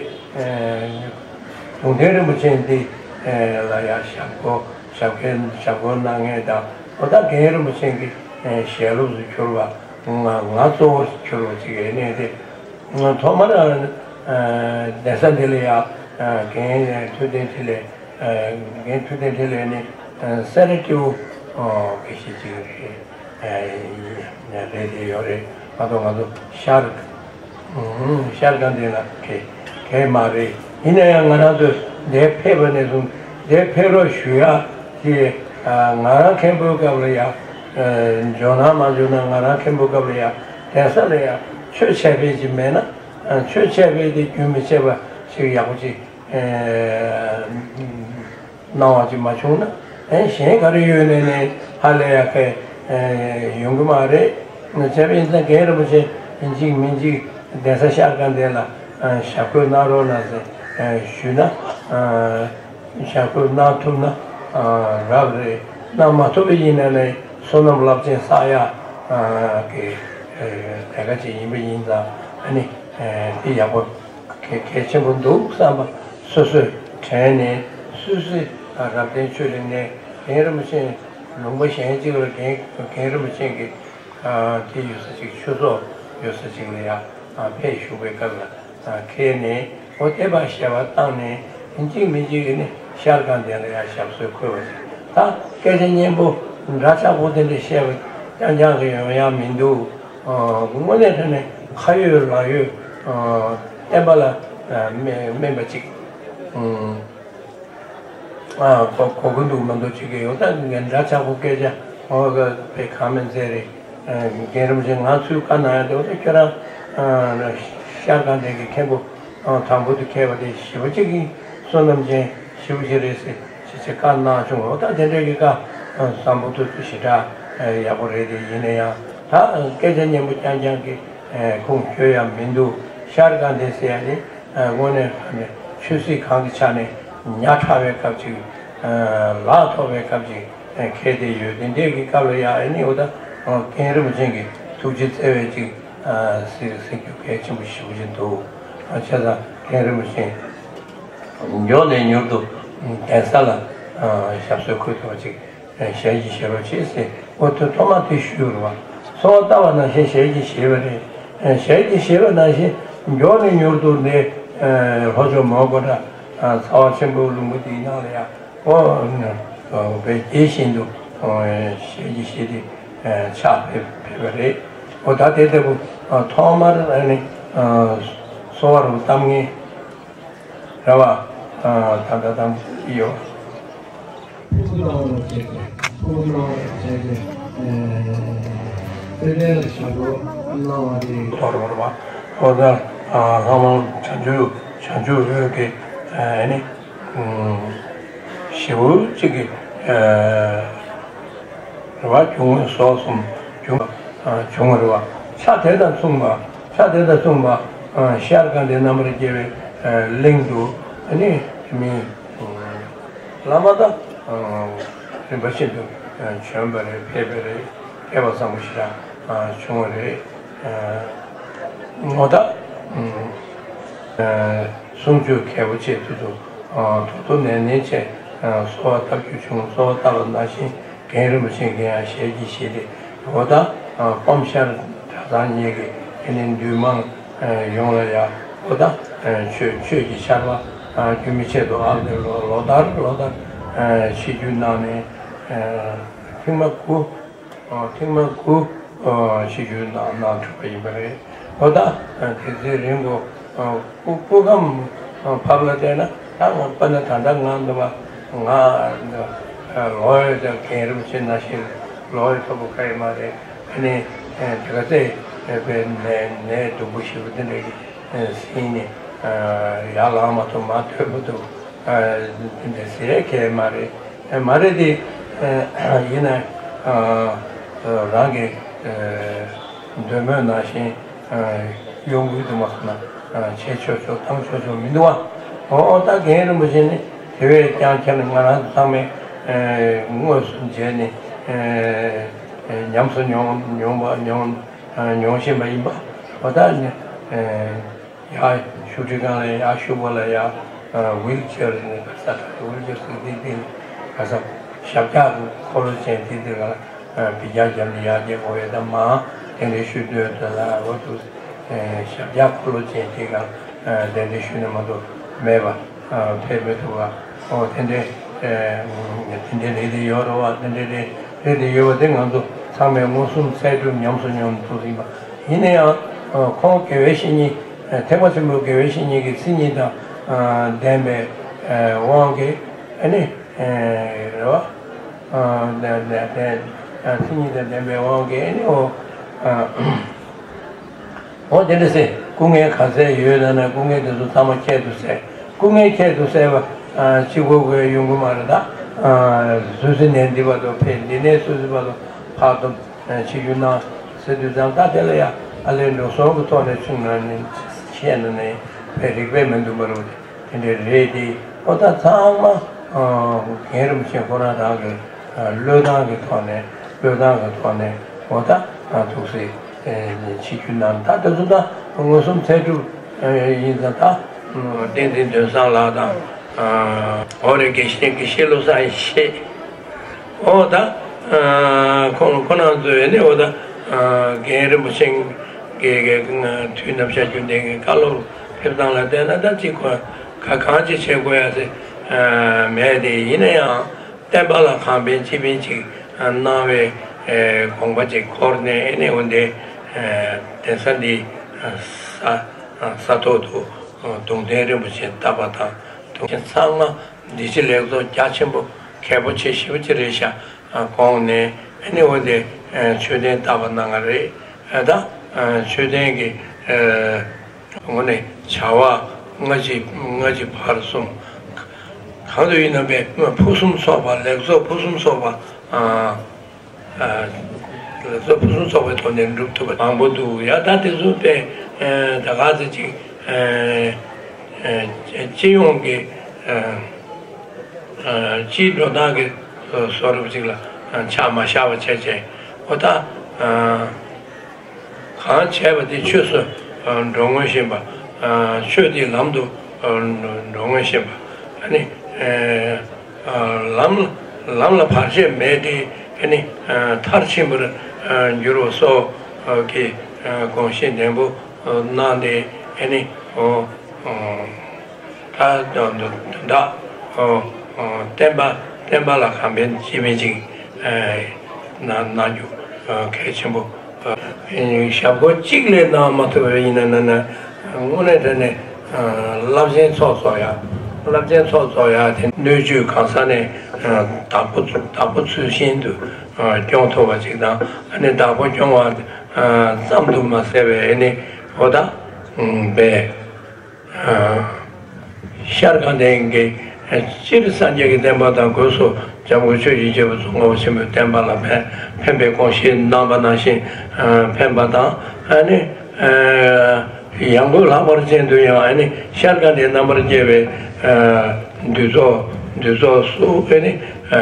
གུང་ཐང་རིན་པོ་ཆེ་འདི་ལ་ཡང་ཞབས་སྐོར་ཞབས་སྐོར་ཞབས་སྐོར་གནང་མཁན་དང་། འོ་ད་རྒན་རིན་པོ་ཆེ་གི་ཞལ་སློབ་སུ་གྱུར་བ། ང་ང་གཙོ་བོ་གྱུར་བ་ཅིག་ཡིན་ནས་དེ། ཐོག་མར་གདན་ས་འདི་ལ་ཡང་རྒན་ཐུབ་བསྟན་འཕྲིན་ལས། རྒན་ཐུབ་བསྟན་འཕྲིན་ལས་ནི་སེ་ར་སྤྲེའུ་དགེ་བཤེས་ཅིག་རེད། རེད་དེ་ཡོད་རེད། མ་གཏོགས་ང་ཚོ་ཤར་ཤར་དགའ་ལྡན་ལ་གལ་གལ་མ་རེད། ཡིན་ན་ཡང་ང་རང་ཚོས་འདིར་ཕེབས་པ་ནས་བཟུང་འདིར་ཕེབས་རོགས་ཞུ་ཡ་དེ་ང་རང་མཁན་པོའི་སྐབས་ལ་ཡ། འཇོན་ན་མ་འཇོན་ན་ང་རང་མཁན་པོའི་སྐབས་ལ་ཡ་གདན་ས་ལ་ཡ་ཆོས་འཆད་སྤེལ་ཅིག་མེད་ན། ཆོས་འཆད་སྤེལ་དེ་རྒྱུན་མི་ཆད་པ་ཞིག་ཡག་པོ་ཅིག་གནང་བ་ཅིག་མ་བྱུང་ན། ཨེ་གཞན་ག་རེ་ཡོད་ནས་ནས་ཧ་ལས་ཡག་གི་ཡོང་གི་མ་རེད། བྱས་པ་ཡིན་ཙང་རྒན་རིན་པོ་ཆེ་ཡིན་གཅིག་མིན་གཅིག་གདན་ས་ཤར་དགའ་ལྡན་ལ་ཞབས་སྐུལ་གནང་རོགས་གནང་ཟེར་ཞུས་ན། ཞབས་སྐུལ་གནང་ཐུབ་ན་རབ་རེད། གནང་མ་ཐུབ་པ་ཡིན་ན་ནས་བསོད་ནམས་རླབས་ཆེན་བསགས་ཡག་གི་ལས་ཀ་ཅིག་ཡིན་པ་ཡིན་ཙང་། ཨ་ནི་དེ་ཡག་པོ། གལ་གལ་ཆེན་པོ་འདུག་བསམ་པ་སོ་སོས་དྲན་ནས། སོ་སོའི་རབ་བརྟན་ཆོས་གླིང་ནས་རྒན་རིན་པོ་ཆེ་ལུང་པ་གཞན་གཅིག་ལ་རྒན་རྒན་རིན་པོ་ཆེ་གི་དེ་ཡོད་ས་ཅིག་ཆོས་ཚོགས་ཡོད་ས་ཅིག་ལ་ཡང་ཕེབས་བཞུགས་པའི་སྐབས་ལ་ཁེལ་ནས། འོ་དེ་བར་ཞལ་བར་བཏང་ནས་ཡིན་གཅིག་མིན་གཅིག་གིས་ནི་ཤར་དགའ་ལྡན་ལ་ཡང་ཞབས་སོར་འཁོད་པ་ཅིག་ད་སྐད་ཆ་སྙན་པོ་འདྲ་ཆགས་པོ་དེ་འདྲ་བཤད་པ་རྐྱང་རྐྱང་གི་ཡོང་ཡ་མི་འདུག་དངོས་གནས་དྲང་གནས་ཁ་ཡོད་ལག་ཡོད། བསྟན་པ་ལ་སྨན་སྨན་པ་ཅིག་གོ་གོ་གི་འདུག་མ་གཏོགས་ཅིག་གི་ཡོད། ད་ངས་འདྲ་ཆགས་པོ་སྐད་ཆ་འོ་ག་པའི་གང་མིན་ཟེར་རེད། རྒན་རིན་པོ་ཆེ་ང་ཚོའི་བཀའ་གནང་ཡ་དེ་འོ་ད་ཁྱོད་རང་ཤར་དགའ་ལྡན་གྱི་མཁན་པོ་དང་པོ་དེ་མཁས་པ་དེ་ཞེ་པོ་ཅིག་གི་བསོད་ནམས་ཅན་ཞེ་པོ་ཅིག་རེད་ཟེར། ཅེས་བཀའ་གནང་བྱུང་། འོ་ད་དེ་འདྲའི་གི་བཀའ་བཟང་པོ་ཐུགས་སུ་ཞེ་དྲག་ཡག་པོ་རེད་དེ། ཡིན་ན་ཡང་ད་སྐད་ཆ་སྙན་པོ་རྐྱང་རྐྱང་གི་ཁུངས་འཁྱོལ་ཡ་མི་འདུག་ཤར་དགའ་ལྡན་ཟེར་ཡ་ནི་དངོས་གནས་དྲང་གནས་ཆོས་སྲིད་གང་གི་ཆ་ནས་ཉག་ཕྲ་བའི་སྐབས་ཅིག་ལག་ཐོགས་པའི་སྐབས་ཅིག་འཁེལ་བསྡད་ཡོད། དེ་འདྲའི་གི་སྐབས་ལ་ཡ་ཨ་ནི་འོ་ད་རྒན་རིན་པོ་ཆེ་གི་ཐུགས་རྗེ་བརྩེ་བས་ཅིག་ཟེར་ཟེར་རྒྱུ་གལ་ཆེན་པོ་ཞེ་པོ་ཅིག་འདུག་བྱས་ཙང་རྒན་རིན་པོ་ཆེ་མགྱོགས་ནས་མྱུར་དུ་གདན་ས་ལ་ཞབས་སོར་འཁོད་ཐུབ་པ་ཅིག་ཞལ་གྱིས་བཞེས་རོགས་བྱེད་ཟེར། འོ་དེ་ཐོག་མ་དེ་ཞུས་རེད་བ། གསོལ་བ་བཏབ་པ་ནང་བཞིན་ཞལ་གྱིས་བཞེས་པ་རེད། ཞལ་གྱིས་བཞེས་པ་ནང་བཞིན་མགྱོགས་ནས་མྱུར་དུ་ནས་ལྷོ་ཕྱོགས་མོན་གྷོ་འདྲ་ཚ་བ་ཆེན་པོའི་ལུང་པ་དེའི་ནང་ལ་ཡང་འོ་དཔེ་དགྱེས་བཞིན་དུ་ཞལ་གྱིས་བཞེས་ཏེ་ཕྱག་ཕེབས་ཕེབས་པ་རེད། འོ་ད་དེ་ལྟ་བུ་ཐོག་མར་ཨ་ནི་གསོལ་བ་རུ་བཏབ་མཁན་རེད་བ། ད་ལྟ་དང་ཡོད། ཕུགས་གནང་བ་བཅས་ཀྱི་ཕུགས་གནང་བ་བཅས་ཀྱི་དཔེ་ལྡན་ལ་ཞབས་སྐྱོར་གནང་བ་དེ། ཐོག་རོལ་བ་འོ་ད་ལྷ་མང་བྱང་ཆུབ་བྱང་ཆུབ་འོད་ཀྱི་ནི་ཞེ་པོ་གཅིག་གི་རེ་བ་རྒྱུ་དངོས་ཟོག་གསུམ་བྱུང་བྱུང་བ་རེད་བ། ཕྱག་དེ་དང་མཚུངས་པ་ཕྱག་དེ་དང་མཚུངས་པ་ཤར་དགའ་ལྡན་རྣམ་པར་རྒྱལ་བའི་གླིང་དུ་ནི་མི། བླ་མ་དང་རིམ་པ་བཞིན་དུ་བྱོན་པ་རེད། ཕེབས་པ་རེད། སྐལ་བ་བཟང་པོ་ཞེ་དྲག་བྱུང་བ་རེད། ངོ་ད་གསུང་ཆོས་གལ་པོ་ཆེ་ཐུགས་སུ་ཐུགས་ཐུགས་ནན་ནན་བྱས་གསོལ་བ་བཏབ་རྒྱུ་བྱུང་། གསོལ་བ་བཏབ་པ་ནང་བཞིན་རྒན་རིན་པོ་ཆེ་གིས་ཡང་ཞལ་གྱིས་བཞེས་ཏེ། འོ་ད་སྤོམ་ཤར་གྲྭ་ཚང་གཉིས་ཀྱི་ཨེ་ནི་འདུས་མང་ཡོངས་ལ་ཡང་འོ་ད་ཆོས་ཆོས་ཀྱི་ཆར་པ་རྒྱུན་མི་ཆད་དུ་ཨ་ནི་ལོ་ལོ་ལྟར་ལོ་ལྟར་ཆིབས་བསྒྱུར་གནང་ནས་ ཐེངས་མ་དགུ། ཨ། ཐེངས་མ་དགུ། ཨ། ཆིབས་བསྒྱུར་གནང་གནང་གྲུབ་པ་ཡིན་པ་རེད། འོ་ད། ཨ། དེ་ཚེ་རིང་པོ། ཨ། སྐུ་སྐུ་ཁམས། ཨ། བབས་ལ་བལྟས་ན་ད་ང་དཔེར་ན་ད་ལྟ་ང་འདུག་པ། ང་ལོ་ཡོད་ད་རྒན་རིན་པོ་ཆེ་ནང་བཞིན་ལོ་ཡོད་མཐོ་པོ་ག་ཡི་མ་རེད། ཨ་ནི། ཨ། དེ་ག་ཚད་པའི་ནད་ནད་སྡུག་པོ་ཞེ་པོ་དེ་འདྲ་གི་ཟིན་ནས། ཨ། ཡར་ལངས་མ་ཐུབ། མར་ཐོན་མ་ཐུབ། ཨ། དེ་འདྲ་ཟེར་མཁན་མ་རེད། ཨ། མ་རེད་དེ། ཨ། ཡིན་ན། ཨ། རང་གི། ཨ། འདོད་མོས་ནང་བཞིན། ཨ། གཡོ་འགུལ་དུ་མ་སོང་ན། ཨ། བྱེད་ཆོག་ཆོག་བཏང་ཆོག་ཆོག་མི་འདུག་བ། འོ་ད་རྒན་རིན་པོ་ཆེ་ནི་དེ་བས་ཀྱང་ཁྱེད་ནི་ང་རང་ཚོ་ཚང་མས། ཨ། དངོས་སུ་མཇལ་ནས། ཨ། ཉམས་སུ་མྱོང་མྱོང་བ་མྱོང་། ཨ། མྱོང་བཞིན་པ་ཡིན་པ། འོ་ད་ནི། ཨ། ཡར་བཞུགས་ཁྲི་སྒང་ལ་ཡར་བཞུགས་པ་ལ་ཡར། ཨ། ཝིལ་ཅེར་ནི་ག་ས་ག་ཝིལ་ཅེར་ཟེར་དེ་དེ་ག་ས་ཞབས་བཀྱག་འཁོར་ལོ་ཅན་དེ་དེ་ག་ལ། ཨ། འབུད་རྒྱག་བརྒྱབ་ནས་ཡར་རྒྱག་དགོས་ཡོད་ད་མ་གདན་འདྲེན་ཞུ་འདོད་དེ་ལ་འོ་འདུག་ཨ། ཞབས་བཀྱག་འཁོར་ལོ་ཅན་དེ་ག་ལ། ཨ། གདན་འདྲེན་ཞུ་ནས་མ་གཏོགས་མེད་པ། ཨ། ཕེབས་མི་ཐུབ་པ། ཨོ་དེ་འདྲའི། ཨ། དེ་འདྲའི་རེད་དེ་ཡོད་རེད་བ། དེ་འདྲའི་རེད་རེད་དེ་ཡོད་པ་དེ་ང་ཚོ་ཚང་མས་མངོན་སུམ་ཚད་གྲུབ་ཉམས་སུ་མྱོང་ཐུབ་ཟིན་པ་ཡིན་ན་ཡང་། ཨ། ཁོང་དགེ་བའི་བཤེས་གཉེན། ཨ། ཐེག་པ་ཆེན་པོ་དགེ་བའི་བཤེས་གཉེན་གྱི་མཚན་ཉིད་དང་། ཨ། ལྡན་པའི། ཨ། དབང་གིས། ཨ་ནི། ཨ། རེད་བ། ཨ། ལྡན་ལྡན་ལྡན། ཨ། མཚན་ཉིད་དང་ལྡན་པའི་དབང་གིས། ཨ་ནི། འོ། ཨ། འོ་དེ་འདྲ་ཟེར། སྐུ་ངལ་ག་ཚད་ཡོད་ན་ན་སྐུ་ངལ་དེ་ཚོ་ཚང་མ་ཁྱད་དུ་བསད། སྐུ་ངལ་ཁྱད་དུ་བསད་པ། ཨ། གཅིག་པོ་དགོས་ཡོང་གི་མ་རེད་ད། ཨ། སུད་སི་ནས་འདི་བར་དུ་ཕེབས། འདི་ནས་སུད་སི་བར་དུ་ཕར་ཚུར། ཨ། ཆིབས་བསྒྱུར་གནང་ཟེར་དུས་ཙང་ད་དེ་ལ་ཡ་ཨ་ལས་འགྲོ་སོང་གི་ཐོག་ནས་ཚུར་ནང་ནས་བཤད་ན་ནས་དཔེ་རིགས་པས་མི་འདུག་པ་རེད། དེ་འདྲ་རེད་དེ། ཨོ་ད་ཚང་མ། ཨ། རྒན་རིན་པོ་ཆེ་ཁོ་རང་རང་གི། ཨ། བློས་བཏང་གི་ཐོག་ནས། བློས་བཏང་གི་ཐོག་ནས། ཨོ་ད། ཨ། ཐུགས་སྲས། ཨ། ཆིབས་བསྒྱུར་གནང་། ད་དེ་ཚོ་ད་མངོན་སུམ་ཚད་གྲུབ། ཨ། ཡིན་ཙང་ད། ཨ། བསྟན་འཛིན་དོན་བཟང་ལགས་དང་། ཨ། འོ་རེད། དགེ་བཤེས་དགེ་བཤེས་བློ་བཟང་ཡེ་ཤེས། ཨོ་ད། ཨ། ཁོང་ཁོ་རང་ཚོས་ནི་ཨོ་ད། ཨ། རྒན་རིན་པོ་ཆེ་གི་གི་དུས་ནམ་ཞག་རྒྱུན་ལྡན་གྱི་བཀའ་སློབ་ཕེབས་སྟངས་ལ་བལྟས་ན་ད་ཅིག་ག་གང་ཅི་བྱེད་དགོས་ཡ་དེ། ཨ། མེད་དེ། ཡིན་ན་ཡང་བསྟན་པ་ལ་གང་ཕན་ཅི་ཕན་ཅིག་གནང་བའི། ཨ། དགོངས་པ་ཅིག་འཁོར་ནས་ཨེ་ནས་འོན་ཏེ། ཨ། གདན་ས་འདི། ཨ། ས་ས་ཐོག་ཏུ། ཨ། གདུང་རྟེན་རིན་པོ་ཆེ་བཏབ་པ་དང་། གདུང་ཆེན་ཚང་མ་བདེ་སྐྱིད་ལེགས་ཚོགས་རྒྱ་ཆེན་པོ་གལ་པོ་ཆེ་ཞེ་པོ་ཅིག་རེད་ཤག་ཨ། དགོངས་ནས་ཨེ་ནས་འོན་ཏེ། ཨ། མཆོད་རྟེན་བཏབ་པ་གནང་བ་རེད། ཨ། ད། ཨ། མཆོད་རྟེན་གྱི། ཨ། ངོས་ནས་བྱ་བ་སྔ་ཕྱི་སྔ་ཕྱི་བར་གསུམ། གང་དུ་ཡིན་ན་པའི་ཕུན་སུམ་ཚོགས་པ། ལེགས་ཚོགས་ཕུན་སུམ་ཚོགས་པ། ཨ། ཨ། ལེགས་ཚོགས་ཕུན་སུམ་ཚོགས་པའི་ཐོག་ནས་འགྲུབ་ཐུབ་པ་མང་པོ་འདུག་ཡ། ད་དེ་ཚོ་པའི། ཨ། ད་ག་ཚོད་ཅིག་ཨ། ཨ། སྤྱི་ཡོངས་ཀྱི། ཨ། ཨ། སྤྱིའི་འགྲོ་སྟངས་ཀྱི་བཟོ་འདྲ་ཅིག་ལ། ཨ། ཆ་མ་བཞག་པ་བྱས་བྱས། ཨོ་ད། ཨ། གང་བྱས་པ་དེ་ཆོས་སུ། ཨ། འགྲོ་མངོན་ཤེས་པ། ཨ། ཆོས་དེའི་ལམ་དུ། ཨ། འགྲོ་མངོན་ཤེས་པ། ཨ་ནི། ཨ། ཨ། ལམ་ལམ་ལ་བར་ཆད་མེད་དེ། ཨ་ནི། ཨ། མཐར་ཕྱིན་པར། ཨ། འགྱུར་བ་སོགས་ཀྱི། ཨ། དགོངས་བཞེད་ལྡན་པོ། ཨ། གནང་སྟེ། ཨ་ནི། ཨོ། ཨོ། ད་དོན་དག་ཨོ། ཨོ། བསྟན་པ་བསྟན་པ་ལ་གང་ཕན་ཅི་ཕན་ཅིག་ཨ། གནང་གནང་རྒྱུ། ཨ། གལ་ཆེན་པོ། ཨ། ཞབས་སྐོར་གཅིག་ལས་གནང་མ་ཐུབ་པ་ཡིན་ན་ན་ན། དངོས་གནས་དྲང་གནས། ཨ། རླབས་ཆེན་ཚོགས་རྫོགས་ཡ། རླབས་ཆེན་ཚོགས་རྫོགས་ཡ་དེ་སྣོད་བཅུད་གང་ས་ནས། ཨ། བདག་པོ་བདག་པོ་ཚུལ་བཞིན་དུ། ཨ། སྐྱོང་ཐུབ་པ་ཅིག་དང་། ཨ་ནི་བདག་པོ་སྐྱོང་བ། ཨ། ཙམ་དུ་མ་ཟད་པའི། ཨ་ནི། ཨོ་ད། ཨ། པའི། ཨ། ཤར་དགའ་ལྡན་གྱི། ཨ། སྤྱིར་སངས་རྒྱས་ཀྱི་བསྟན་པ་དང་སྒོས་སུ་འཇམ་མགོན་ཆོས་ཀྱི་རྒྱལ་པོ་ཙོང་ཁ་པ་ཆེན་པོའི་བསྟན་པ་ལ་ཕན་ཕན་པའི་དགོངས་བཞེད་གནང་བ་ནང་བཞིན། ཨ། ཕན་པ་དང་། ཨ་ནི། ཨ། ཡང་སྒོས་ལྷག་པར་ཅན་དུ་ཡང་། ཨ་ནི། ཤར་དགའ་ལྡན་རྣམ་པར་རྒྱལ་བའི། ཨ། འདུས་ཚོགས་འདུས་ཚོགས་སུ། ཨ་ནི། ཨ།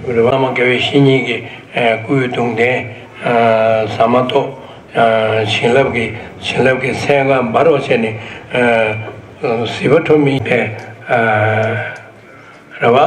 རེད་བ། བླ་མ་དགེ་བའི་བཤེས་གཉེན་གྱི། ཨ། སྐུའི་གདུང་རྟེན། ཨ། ཟ་མ་ཏོག་ཨ། བྱིན་རླབས་ཀྱི་བྱིན་རླབས་ཀྱི་ཚན་ཁ་འབར་བ་བྱས་ནས། ཨ། གཟིགས་པ་ཁྲོམ་མིན་པས། ཨ། རེད་བ།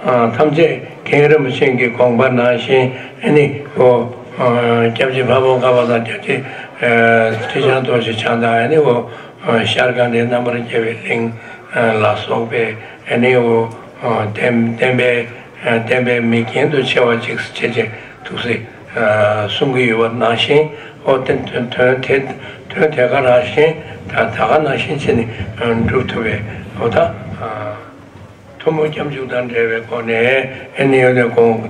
ཨ། ཐམས་ཅད་མཁན་རིན་པོ་ཆེ་གི་དགོངས་པ་ནང་བཞིན། ཨ་ནི། ཨོ། ཨ། སྐྱབས་རྗེ་ཕ་བོང་ཁ་པ་དང་། སྐྱབས་རྗེ། ཨ། ཁྲི་བྱང་རྡོ་རྗེ་འཆང་དང་། ཨ་ནི། ཨོ། ཨ། ཤར་དགའ་ལྡན་རྣམ་པར་རྒྱལ་བའི་གླིང་། ཨ། ལ་སོགས་པའི། ཨ་ནི། ཨོ། ཨ། བསྟན་བསྟན་པའི། བསྟན་པའི་མིག་རྒྱན་དུ་ཆེ་བ་ཅིག་བྱས་བྱས་ཐུགས་སྲས་གསུང་གི་ཡོད་པ་ནང་བཞིན། ཨོ་དེ་དོན་དོན་དེ་དོན་དེ་ག་ནང་བཞིན་ད་ད་ག་ནང་བཞིན་བྱས་ནས་འགྲུབ་ཐུབ་པའི་ཨོ་ད། ཐུན་མོང་སྐྱབས་འཇུག་དང་འབྲེལ་བའི་སྒོ་ནས་ཨེ་ནི་ཡོད་ནས་དགོངས།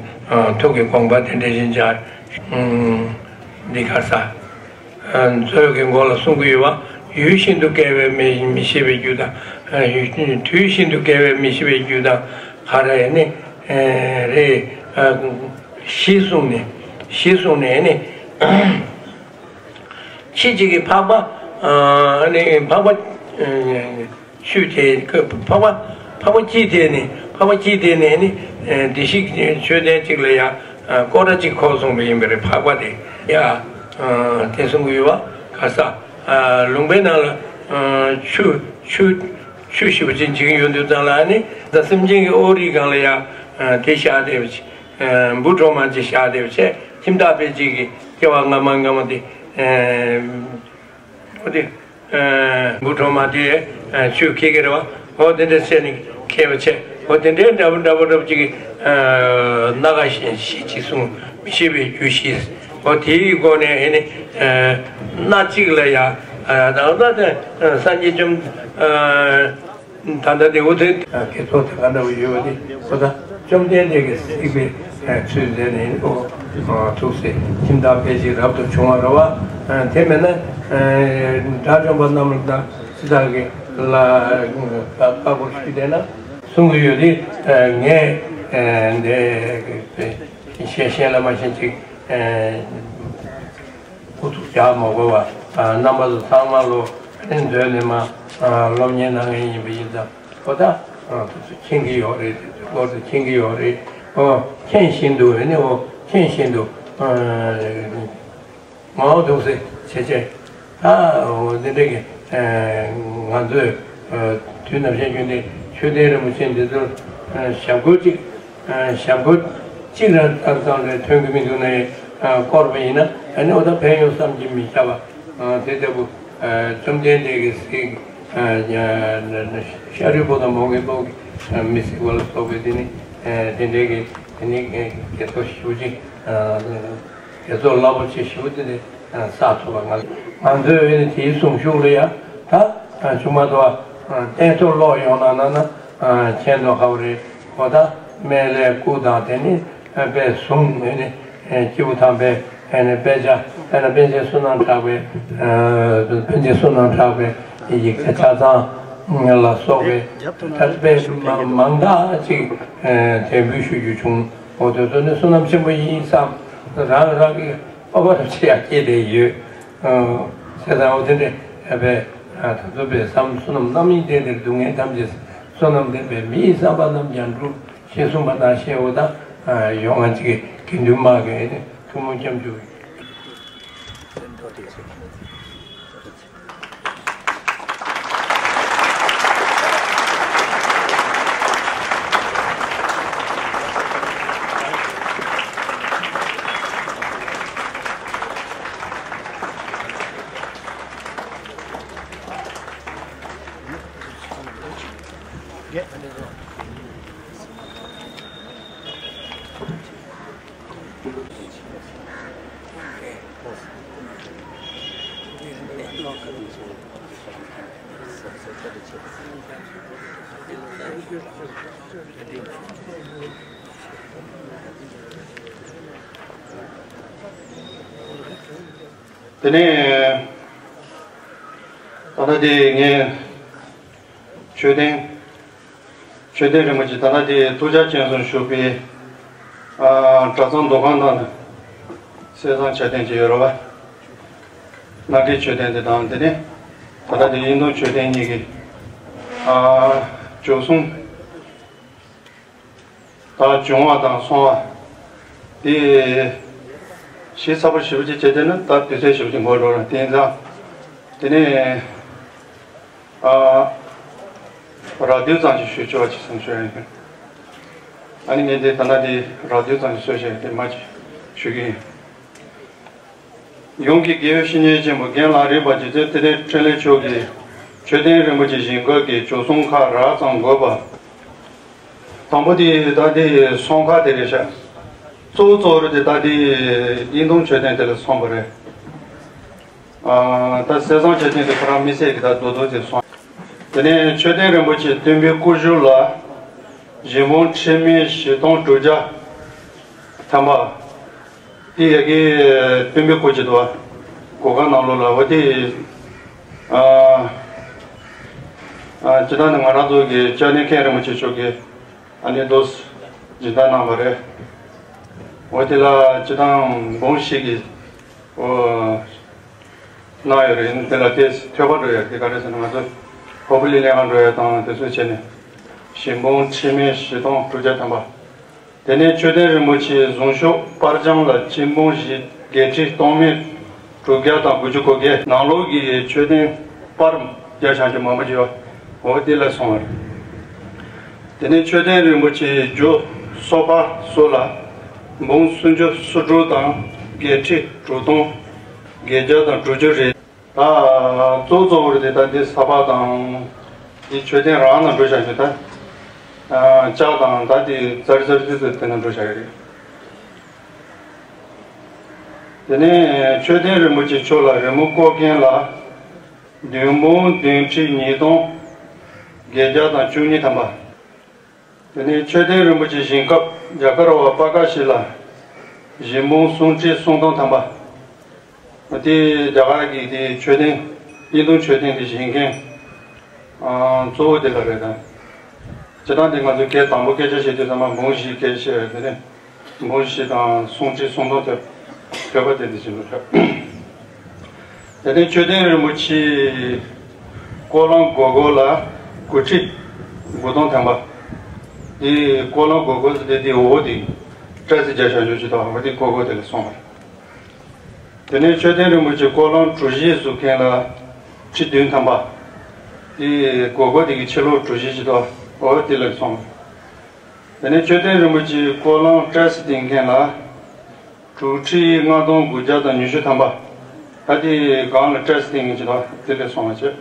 ཐུགས་ཀྱི་དགོངས་པ་དེ་འདྲ་ཞིག་འཆར། འདི་ག་ས། མཛོད་ཀྱི་མགོ་ལ་གསུང་གི་ཡོད་པ། ཡུལ་ཤིན་ཏུ་བརྒལ་བའི་མི་མི་ཤེས་པའི་རྒྱུ་དང་། དུས་ཤིན་ཏུ་བརྒལ་བའི་མི་ཤེས་པའི་རྒྱུ་དང་ག་རེ་ཨེ་ནི་རེད། གཞི་བཟུང་ནས་གཞི་བཟུང་ནས་ཨེ་ནི། ཁྱི་གཅིག་གིས་ཕག་པ། ཨ་ནི་ཕག་པ། ཆུ་དེ་ཕག་པ། ཕག་པ་ཁྱི་དེ་ནི་ཕག་པ་ཁྱི་དེ་ནི་ནི། བདེ་གཤེགས་མཆོད་རྟེན་གཅིག་ལ་ཡ། སྐོར་ར་གཅིག་འཁོར་སོང་བ་ཡིན་པ་རེད། ཕག་པ་དེ་ཡ། དེ་གསུང་གི་ཡོད་པ་ག་ས། ལུང་པའི་ནང་ལ་ཆུ་ཆུ་ཆུ་ཞེ་པོ་ཅིག་འཇིག་ཡོད་དུས་ཙང་ལ་ནི་ད་སེམས་ཅན་གྱི་ཨོ་རིག་སྒང་ལ་ཡ། དེ་བཞག་བསྡད་པ་ཅིག་འབུ་གྲོག་མ་ཅིག་བཞག་བསྡད་པ་བྱས། ཁྱིམ་བདག་ཕལ་ཆེར་གྱི་སྐྱེ་བ་སྔ་མ་སྔ་མ་དེ། ཨོ་དེ། འབུ་གྲོག་མ་དེ་ཆུ་ཁྱེར་གྱི་རེད་བ། ཨོ་དེ་འདྲ་བྱས་ནས་ཁྱེར་བ་བྱས། ཨོ་དེ་འདྲའི་འདྲ་པོ་འདྲ་པོ་འདྲ་པོ་ཅིག་སྣ་ཁ་ཤས་ཤིག་གསུང་མི་ཤེས་པའི་རྒྱུ་ཞིག་ཨོ་དེའི་སྒོ་ནས་ཨེ་ནི། སྣ་གཅིག་ལ་ཡ། ད་ལྟ་དེ་སངས་རྒྱས་བཅོམ། ད་ལྟ་དེ་འུ་ཚོའི་དགེ་ཚོགས་དེ་ག་འདྲ་བོ་ཡོད་པ་དེ་ཁོ་ད་བཅོམ་ལྡན་འདས་ཀྱིས་གཟིགས་པའི་ཚུལ་མཛད་ནས་ཨོ་ཐུགས་སྲས་ཁྱིམ་བདག་ཕལ་ཆེར་རབ་ཏུ་བྱུང་བ་རེད་བ། དེ་མེད་ན་དགྲ་བཅོམ་པ་རྣམས་ལ་དང་སྲིད་དག་གི་ལ་བཀའ་བཀའ་བསྒོ་ཞུས་བསྡད་ན་གསུང་གི་ཡོད་དེ། ངས་འདི་ཤེས་ཤེས་ལ་མ་ཤེས་ཅིག་ཨུ་ཚུགས་རྒྱག་མ་དགོས་པ། རྣམ་པ་ཚོ་ཚང་མ་ལོ་ནས་འཛོལ་ནས་མ་སློབ་གཉེར་གནང་མཁན་ཡིན་པ་ཡིན་ཙང་ཁོ་ད་དེ་ཚོ་མཁྱེན་གྱི་ཡོད་རེད། དེ་ཚོའི་སྐོར་དུ་མཁྱེན་གྱི་ཡོད་རེད། ཨོ་མཁྱེན་བཞིན་དུ་ཨེ་ནི་ཨོ་མཁྱེན་བཞིན་དུ་མ་འོ་འདུག་སེ་བྱས་བྱས་ད་འོ་འདི་འདྲ་གི་ང་ཚོས་དུས་ནམ་ཞིག་རྒྱུན་དེ་མཆོད་རྟེན་རིན་པོ་ཆེ་འདི་ཚོར་ཞབས་བཀོད་ཅིག་ཞབས་བཀོད་གཅིག་རང་ལྟར་ཙམ་ལས་ཐོན་གྱི་མི་འདུག་ན་ཡང་བསྐོར་བ་ཡིན་ན་ཨ་ནི་ཨོ་ད་ཕན་ཡོན་བསམ་གྱིས་མི་ཁྱབ་པ། དེ་ལྟ་བུ་བཅོམ་ལྡན་འདས་ཀྱིས་གཟིགས། ཤཱ་རིའི་བུ་དང་མོའུ་འགལ་བུ་མི་གཟིགས་པ་ལ་སོགས་པའི་དེ་ནི་དེ་འདྲའི་གི་དེ་ནི་དགེ་ཚོགས་ཞེ་པོ་ཅིག་དགེ་ཚོགས་རླབས་པོ་ཆེ་ཞེ་པོ་དེ་ནི་བསགས་ཐུབ་པ། ང་ང་ཚོའི་ཨ་ནི་དེའི་གཟུངས་གཞུག་ལ་ཡང་ད་ཆུང་མ་དོ་བ་སྟན་ཐོག་ལོག་ཡོང་ན་ན་ན་མཁྱེན་དོ་ཧ་བ་རེད། ཨོ་ད་སྨན་བླའི་སྐུ་དང་དེ་ནི་དཔེ་བཟུང་ཨེ་ནི་སྐྱེས་བུ་དམ་པའི་ཨེ་ནི་དཔེ་ཆ་དཔེ་ན་པཎ་ཆེན་བསོད་ནམས་གྲགས་པའི་པཎ་ཆེན་བསོད་ནམས་གྲགས་པའི་ཡི་གེ་ཆ་ཚང་ལ་སོགས་པའི་ད་དཔེ་མང་དག་ཅིག་དྲན་སྐུལ་ཞུ་རྒྱུ་བྱུང་། ཨོ་དེ་ཚོ་ནི་བསོད་ནམས་ཆེན་པོ་ཡིན་བསམ་རང་རང་གི་སྤོབས་པ་རབ་ཆེ་ཡང་སྐྱེས་བསྡད་ཡོད། བྱས་ཙང་ཨོ་དེ་འདྲའི་དཔེ་ད་ཚོ་དཔེ་བསམ་བསོད་ནམས་རྣམ་གཉིས་ལྡན་འདིར་སྡུག་བསྔལ་ཐམས་ཅད་བསོད་ནམས་ལྡན་པས་མི་ཡི་བསམ་པ་རྣམས་ཀྱང་འགྲུབ། ཞེས་གསུངས་པ་དང་ཞེས་འོ་ད་ཡོང་ང་ཅིག་གི་དགེ་འདུན་དམངས་ཀྱི་ཐུན་མོང་སྐྱབས་འཇུག་དེ་ནས་ད་ལྟ་དེ་ངས་མཆོད་རྟེན། མཆོད་རྟེན་རིན་པོ་ཆེ་ད་ལྟ་དེ་ཐུགས་རྗེ་ཅན་སོགས་བཞུགས་པའི་ཨ་གྲྭ་ཚང་འདུ་ཁང་ནང་ལ་གསེར་ཟངས་ཆ་ལྡན་ཅིག་ཡོད་རེད་བ། སྣ་སྦྲེལ་མཆོད་རྟེན་དེ་དང་དེ་ནས་ད་ལྟ་དེ་དབྱིན་མདོག་མཆོད་རྟེན་གཉིས་ཀྱི་ཨ་བྱོལ་སོང་ད་བྱུང་བ་དང་སོང་བ་དེ་ཞིབ་ཚགས་པོ་ཞེ་པོ་ཅིག་བྱས་བསྡད་ན་ད་དུས་ཚོད་ཞེ་པོ་ཅིག་འགོར་འགྲོ་ར། དེ་ཡིན་ཙང་དེ་ནས། ཨ། རགས་བསྡུས་ཙམ་ཞིག་ཞུ་ཆོག་ཅིག་བསམ་ཞུ་ཡ་ཡིན། ཨ་ནི་ངས་འདི་ད་ལྟ་འདི་རགས་བསྡུས་ཙམ་ཞིག་གསོལ་བྱས་ཏེ་མ་ཅིག་ཞུ་གི་ཡིན། ཡུམ་གྱི་དགེ་བའི་བཤེས་གཉེན་ཆེན་པོ་རྒན་ལགས་རིག་པ་རྗེ་བཙུན་ཚེ་རིང་འཕྲིན་ལས་མཆོག་གིས་མཆོད་རྟེན་རིན་པོ་ཆེ་བཞེངས་སྐབས་ཀྱི་བྱོལ་སོང་ཁག་རགས་ཙམ་འགོད་པ། དང་པོ་དེ་ད་དེ་སོང་ཁ་དེ་རེད་ཤག་གཙོ་བོ་གཙོ་བོ་རེད་དེ་ད་དེ་དབྱིན་ཐུང་མཆོད་རྟེན་དེ་ལ་སོང་བ་རེད། ཨ། ད་གསེར་ཟངས་མཆོད་རྟེན་དེ་ཁོ་རང་དམིགས་བསལ་གྱི་ད་རྡོ་རྡོ་དེ་སོང་། དེ་ནས་མཆོད་རྟེན་རིན་པོ་ཆེ་སྟོན་པའི་སྐུ་བཞུགས་ལ་བཞེས་འབུམ་ཁྲི་མེད་བཞི་སྟོང་དྲུག་བརྒྱ་ཐམ་པ། དེ་ཡ་གི་སྟོན་པའི་སྐུ་ཅིག་འདུག་བ། གོ་ཁ་ནང་ལོགས་ལ་འོ་དེ། ཨ། ཨ། སྤྱིར་བཏང་ནི་ང་རང་ཚོ་གི་སྐྱབས་གནས་མཁན་རིན་པོ་ཆེ་མཆོག་གི་ཨ་ནི་རྡོ་སྦྱིན་བདག་གནང་བ་རེད། འོ་དེ་ལ་སྤྱིར་བཏང་འབུམ་བཞི་གི་འོ་གནང་ཡོད་རེད། དེ་ལ་དེ་ཐོས་པ་འགྲོ་ཡ་དེ་ག་རེ་ཟེར་ན་ང་ཚོ་ཧོ་པོ་ལི་ལེན་ག་འགྲོ་ཡ་དང་དེ་ཚོ་བྱས་ནས་བཞེས་འབུམ་ཁྲི་མེད་བཞི་སྟོང་དྲུག་བརྒྱ་ཐམ་པ། དེ་ནས་མཆོད་རྟེན་རིན་པོ་ཆེའི་གཟུངས་གཞུག་པར་བྱང་ལ་སྤྱི་འབུམ་བཞི་བརྒྱད་ཁྲི་སྟོང་མེད་དྲུག་བརྒྱ་དང་དགུ་བཅུ་གོ་བརྒྱད། ནང་ལོགས་ཀྱི་མཆོད་རྟེན་པར་རྒྱ་ཆང་ཆུ་མང་པོ་ཅིག་ཡོད། འོ་དེ་ལ་སོང་བ་རེད། དེ་ནས་མཆོད་རྟེན་རིན་པོ་ཆེའི་རྒྱུ་སོ་པ་སོ་ལ་འབུམ་སུམ་ཅུ་སོ་དྲུག་དང་བརྒྱད་ཁྲི་དྲུག་སྟོང་བརྒྱད་བརྒྱ་དང་དྲུག་ཅུ་རེ། ད་གཙོ་གཙོ་བོ་རེད་དེ་ད་འདི་ས་ཕག་དང་འདི་མཆོད་རྟེན་རང་ནང་འགྲོ་བཞག་ཡོད་ད། ལྕགས་དང་ད་འདི་ཙར་ཙར་ཙི་ཙི་དེ་ནང་འགྲོ་བཞག་ཡོད་རེད། དེ་ནས་མཆོད་རྟེན་རིན་པོ་ཆེ་མཆོག་ལ་རི་མོ་བརྐོ་མཁན་ལ་བདུན་འབུམ་བདུན་ཁྲི་ཉིས་སྟོང་བརྒྱད་བརྒྱ་དང་བཅུ་གཉིས་ཐམ་པ། དེ་ནས་མཆོད་རྟེན་རིན་པོ་ཆེ་བཞེངས་སྐབས་རྒྱ་གར་བ་པ་ཀ་ཤི་ལ་བཞེས་འབུམ་སུམ་ཁྲི་སུམ་སྟོང་ཐམ་པ། དེ་རྒྱ་གར་གྱི་དེ་མཆོད་རྟེན་དབྱིན་ལུང་མཆོད་རྟེན་དེ་བཞེངས་མཁན་གཙོ་བོ་དེ་ལ་རེད་དང་། སྤྱིར་བཏང་དེ་ང་ཚོས་སྐད་དང་པོ་སྐད་ཆ་བཤད་དུས་ཚང་མ་འབུམ་བཞི་སྐད་བཤད་དེ་ནས་འབུམ་བཞི་དང་སུམ་ཁྲི་སུམ་སྟོང་དེ་བོད་པ་དེ་འདི་བཞིན་དུ་རེད། དེ་ནས་མཆོད་རྟེན་རིན་པོ་ཆེའི་ཀོ་ལོང་སྒོར་སྒོར་ལ་དགུ་ཁྲི་དགུ་སྟོང་ཐམ་པ། དེ་ཀོ་ལོང་སྒོར་སྒོར་དེ་དེ་འོ་དེ་བཀྲ་ཤིས་རྒྱ་ཤ་ཡོད་ཅིག་དང་འོ་དེ་སྒོར་སྒོར་དེ་ལ་སོང་བ་རེད། དེ་ནས་མཆོད་རྟེན་རིན་པོ་ཆེ་ཀོ་ལོང་གྲུ་བཞི་བཟོ་མཁན་ལ་ཁྲི་བདུན་ཐམ་པ། དེ་སྒོར་སྒོར་དེ་གི་ཕྱི་ལོགས་གྲུ་བཞི་ཅིག་དང་འོ་དེ་ལ་སོང་བ་རེད། དེ་ནས་མཆོད་རྟེན་རིན་པོ་ཆེ་ཀོ་ལོང་བཀྲ་ཤིས་བཏིང་མཁན་ལ། དྲུག་ཁྲི་ལྔ་སྟོང་དགུ་བརྒྱ་དང་ཉི་ཤུ་ཐམ་པ། ད་དེ་སྒང་ལ་བཀྲ་ཤིས་བཏིང་མཁན་ཅིག་དང་དེ་ལས་སོང་བ་བྱས།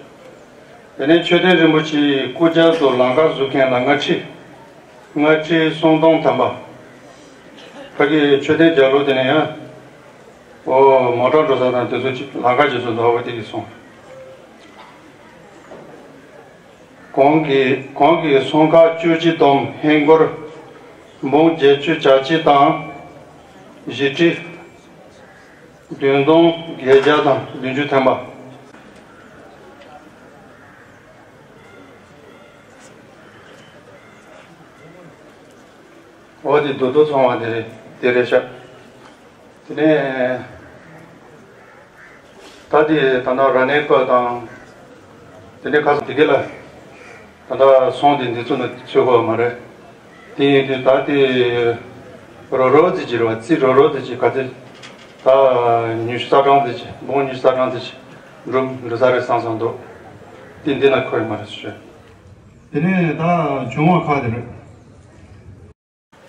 དེ་ནས་མཆོད་རྟེན་རིན་པོ་ཆེ་སྐུ་རྒྱལ་དུ་ལང་ཀ་བཟོ་མཁན་ལ་ལྔ་ཁྲི། ལྔ་ཁྲི་སུམ་སྟོང་ཐམ་པ། ཕ་གི་མཆོད་རྟེན་རྒྱལ་ལོ་དེ་ནས་ཡང་། ཨོ་མོ་ཊ་འགྲོ་ས་དང་དེ་ཚོ་ཅིག་ལང་ཀ་ཅིག་བཟོ་འདུག་ཨོ་དེ་གི་སོང་། གོང་གི་གོང་གི་སོང་ཁ་བཅུ་གཅིག་དོམ་ཧིན་སྒོར་འབུམ་བརྒྱད་ཅུ་གྱ་གཅིག་དང་བཞི་ཁྲི་བདུན་སྟོང་བརྒྱད་བརྒྱ་དང་བདུན་ཅུ་ཐམ་པ། འོ་དེ་རྡོ་རྡོ་ཚོང་བ་དེ་རེད་དེ་རེད་ཤག་དེ་ནས་ད་དེ་ད་ལྟ་ར་ནེ་པ་དང་དེ་ནས་ཁ་སང་དེ་ག་ལ་ད་ལྟ་སོང་དེ་འདི་ཚོ་ནི་ཚོད་དགོས་མ་རེད། དེ་ཡིན་དུས་ད་དེ་རོ་རོ་དེ་ཅི་རེད་བ་རྩི་རོ་རོ་དེ་ཅི་ག་དེ་ད་ཉི་ཤུ་རྩ་གྲངས་དེ་ཅི་འབུམ་ཉི་ཤུ་རྩ་གྲངས་དེ་ཅི་འགྲུབ་འགྲོ་ས་རེད་བསམ་བསམ་འདུག་དེ་འདི་ན་འཁོར་མ་རེད་ཞུ། དེ་ནས་ད་བྱུང་བ་ཁག་དེ་རེད།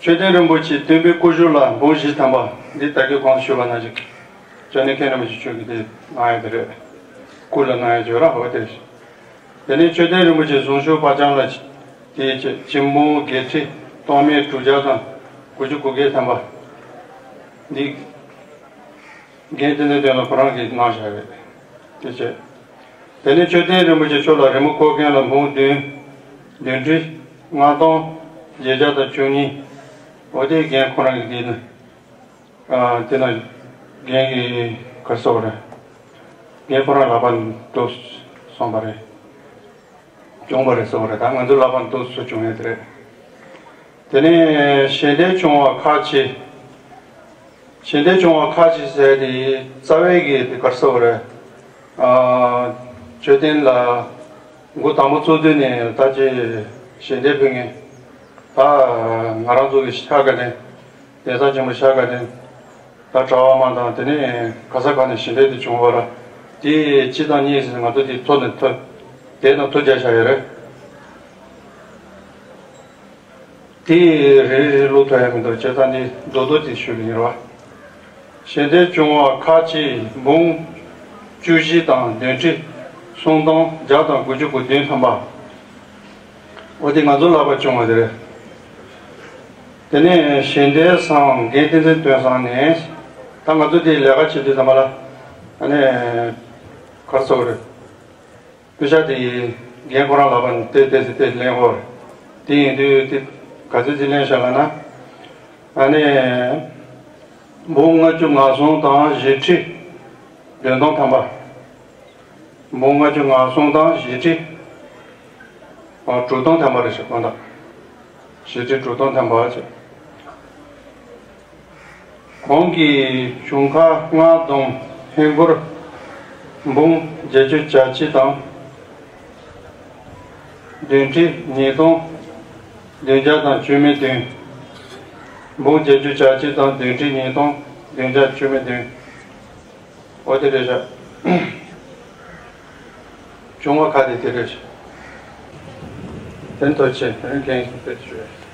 མཆོད་རྟེན་རིན་པོ་ཆེ་སྟོན་པའི་སྐུ་བཞུགས་ལ་འབུམ་བཞི་ཐམ་པ་འདི་ད་གིན་གོང་དུ་ཞུས་པ་ནང་བཞིན་སྐྱབས་གནས་མཁན་རིན་པོ་ཆེ་མཆོག་གིས་དེ་གནང་ཡ་དེ་རེད། སྐུ་ལ་གནང་ཡ་བརྗོད་ར་འོ་དེ་རེད། དེ་ནས་མཆོད་རྟེན་རིན་པོ་ཆེ་གཟུངས་གཞུག་པར་བྱང་ལ་དེའི་ཆེད་སྤྱི་འབུམ་བརྒྱད་ཁྲི་སྟོང་མེད་དྲུག་བརྒྱ་དང་དགུ་བཅུ་གོ་བརྒྱད་ཐམ་པ་འདི། འགན་དེ་ནས་དོན་ལ་ཁོ་རང་གིས་གནང་བཞག་རེད། དེ་བྱས། དེ་ནས་མཆོད་རྟེན་རིན་པོ་ཆེ་མཆོག་ལ་རི་མོ་བརྐོ་མཁན་ལ་འབུམ་བདུན། བདུན་ཁྲི་ལྔ་སྟོང་བརྒྱད་བརྒྱ་དང་བཅུ་གཉིས། འོ་དེའི་འགན་ཁོ་རང་གིས་འདི་ནི། ཨ་དེ་ན་འགན་གྱི་ག་རེ་ཟེར་དགོས་རེད། འགན་ཁོ་རང་ལག་པ་འདུག་སོང་བ་རེད། བྱུང་བ་རེད་ཟེར་བ་རེད་ད་ང་ཚོའི་ལག་པ་འདུག་སུ་བྱུང་ཡོད་དེ་རེད། དེ་ནས་ཞལ་འདེབས་བྱུང་བ་ཁག་ཆེ། ཞལ་འདེབས་བྱུང་བ་ཁག་ཆེ་ཟེར་དེ་རྩ་བའི་གི་དེ་ག་རེ་ཟེར་བ་རེད། ཨ་མཆོད་རྟེན་ལ་འགོ་དང་པོ་བཙུགས་དུས་ནས་ད་ཅི་ཞལ་འདེབས་ཕུལ་མཁན་ད་ང་རང་ཚོ་གི་ཤར་དགའ་ལྡན། གདན་ས་ཆེན་པོ་ཤར་དགའ་ལྡན། ད་གྲྭ་བ་མ་དང་དེ་ནས་ག་ས་ག་ནས་ཞལ་འདེབས་དེ་བྱུང་བ་ར། དེ་གཅིག་དང་གཉིས་ཟེར་ང་ཚོ་དེ་ཐོ་ནས་ཐོ། དེ་དང་ཐོ་རྒྱག་བྱ་ཡོད་རེད། དེ་རེ་རེ་བློ་ཐོ་ཡ་མི་འདུག་བྱས་ཙང་དེ་རྡོག་རྡོག་དེ་ཞུས་པ་ཡིན་ར། ཞལ་འདེབས་བྱུང་བ་ཁག་ཆེ་འབུམ་བཅུ་བཞི་དང་བདུན་ཁྲི་སུམ་སྟོང་བརྒྱ་དང་དགུ་བཅུ་གོ་བདུན་ཐམ་པ། འོ་དེ་ང་ཚོ་ལག་པ་བྱུང་བ་དེ་རེད། དེ་ནས་གཞན་དེ་སང་རྒན་བསྟན་འཛིན་སྟོན་བཟང་ནས། ད་ང་ཚོ་དེ་ལས་ཀ་བྱེད་དུས་ཙམ་པ་ལ། ཨ་ནི་གར་སོགས་རེད། སྐུ་ཞབས་དེ་རྒན་ཁོ་རང་ལབ་པ་ནི་དེ་དེ་ཚེ་དེ་ལེན་ཧོར། དེ་ཡིན་དུས་དེ་ག་ཚོད་ཅིག་ལེན་བཞག་ལ་ན། ཨ་ནི་འབུམ་ལྔ་བཅུ་ང་གསུམ་དང་བཞི་ཁྲི་བདུན་སྟོང་ཐམ་པ། འབུམ་ལྔ་བཅུ་ང་གསུམ་དང་བཞི་ཁྲི་ཨ་དྲུག་སྟོང་ཐམ་པ་རེད་ཤག་དགོངས་དག་བཞི་ཁྲི་དྲུག་སྟོང་ཐམ་པ་བྱས། གོང་གི་གཞུང་ཁག་སྔགས་སྡོམ་ཧིན་སྒོར་འབུམ་བརྒྱད་ཅུ་གྱ་གཅིག་དང་བདུན་ཁྲི་ཉིས་སྟོང་བདུན་བརྒྱ་དང་བཅུ་མེད་བདུན། འབུམ་བརྒྱད་ཅུ་གྱ་གཅིག་དང་བདུན་ཁྲི་ཉིས་སྟོང་བདུན་བརྒྱ་བཅུ་མེད་བདུན། འོ་དེ་རེད་ཤག་བྱུང་བ་ཁ་དེ་དེ་རེད་ཤག་དེ་ཐོག་ཆེ་རིན་གེང་དེ་ཞུ།